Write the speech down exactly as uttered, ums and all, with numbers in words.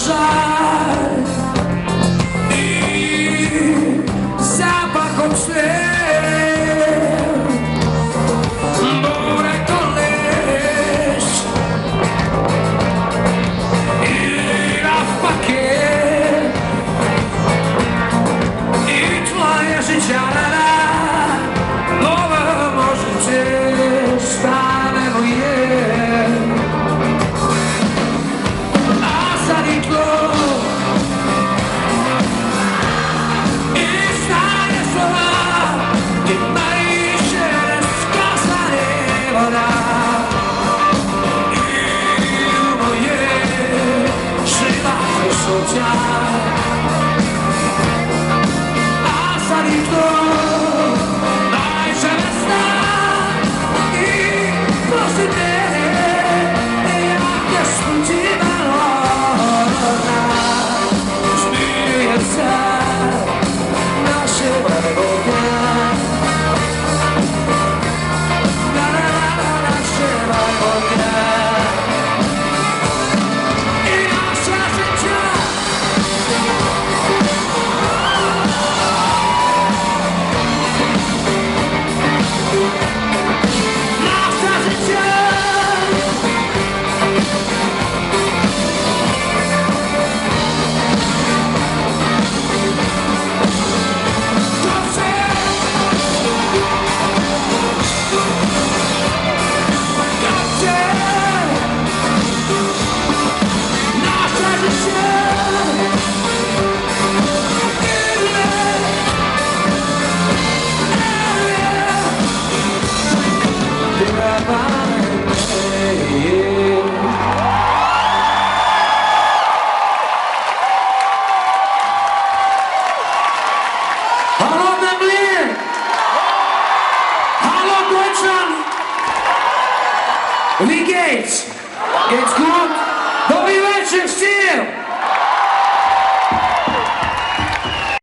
I zapach od sljev, burek od lešć, i na fake, i tvoja žičara, mora može će stane moje. A sad i tlo, i stare slova, i najviše skazane voda. I u moje šila slučaj. A sad i tlo, najviše vesna, i prosti te, ja te slučaj. Hallo Berlin! Hallo Deutschland! Wie geht's? Geht's gut?